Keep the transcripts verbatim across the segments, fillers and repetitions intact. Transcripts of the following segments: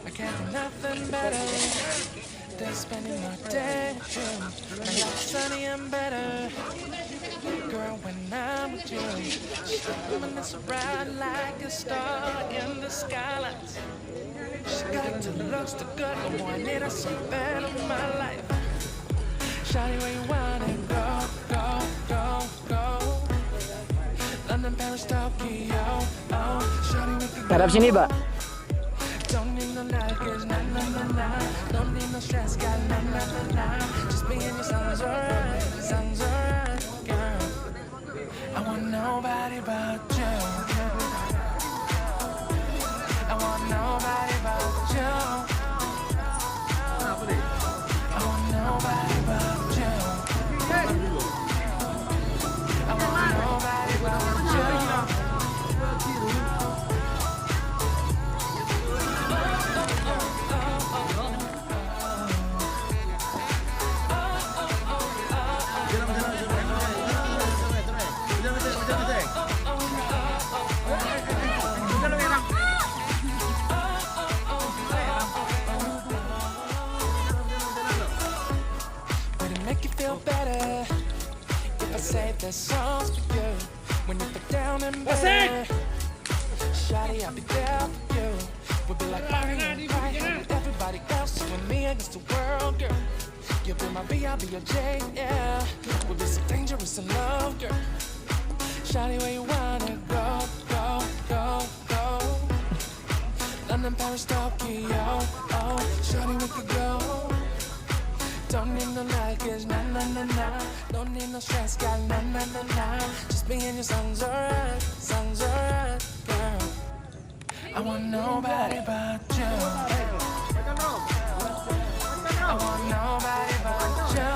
I can't do nothing better than spending my day with you. My life's sunny and better, girl, when I'm with you. She reminisce around like a star in the skylights. She got the looks, the good, oh boy, I need her so bad in my life. Shawty, where you wanna go, go, go, go? London, Paris, Tokyo, oh. Shawty, we could go. Ngadep sini, Pak. Don't need no luggage, nah, nah, nah, nah. Don't need no stress, got nah, nah, nah, nah. Just me and you, sounds alright, sounds alright, girl. I want nobody but you. I want nobody but you. I want nobody but you. I want nobody but you. Would it make you feel better if I say the songs for you? When you put down and better, shawty, I'll be there for you. We'll be like Bonnie and Clyde with everybody else, you and me against the world, girl. You'll be my B, I'll be your J, yeah. We'll be so dangerous in love, girl. Shawty, where you wanna go, go, go, go? London, Paris, Tokyo, oh. Shawty, we could go. Don't need no luggage, nah, nah, nah, nah. Don't need no stress, gal, nah, nah, nah, nah. Just me and you, sounds alright, sounds alright, girl. I want nobody but you. I want nobody but you. I want nobody but you.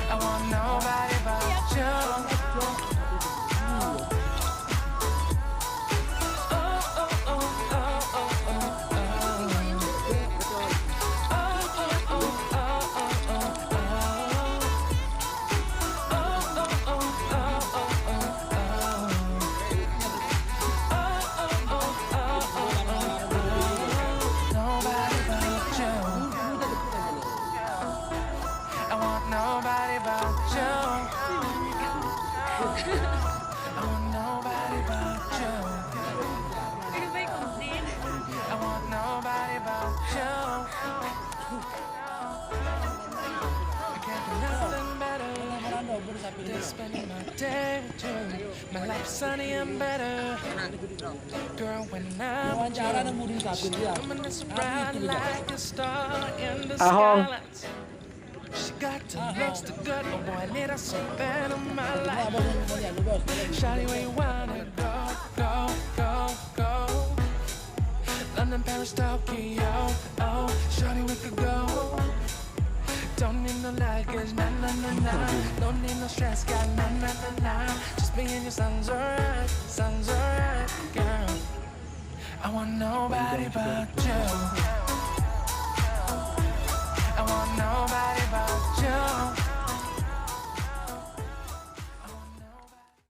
I want nobody but you. Nobody but you. I want nobody but you. I want nobody but you. I want nobody but you. I can't do nothing better than spending my day with you. My life's sunny and better, girl, when I'm with you. She reminisce around like a star in the skylights. She got the looks, the good, oh boy, I need her so bad in my life. Shawty, where you wanna go, go, go, go? London, Paris, Tokyo, oh. Shawty, we could go. Don't need no luggage, nah, nah, nah, nah. Don't need no stress, got nah, nah, nah, nah. Just me and you, sounds alright, sounds alright, girl. I want nobody but you. I want nobody but you.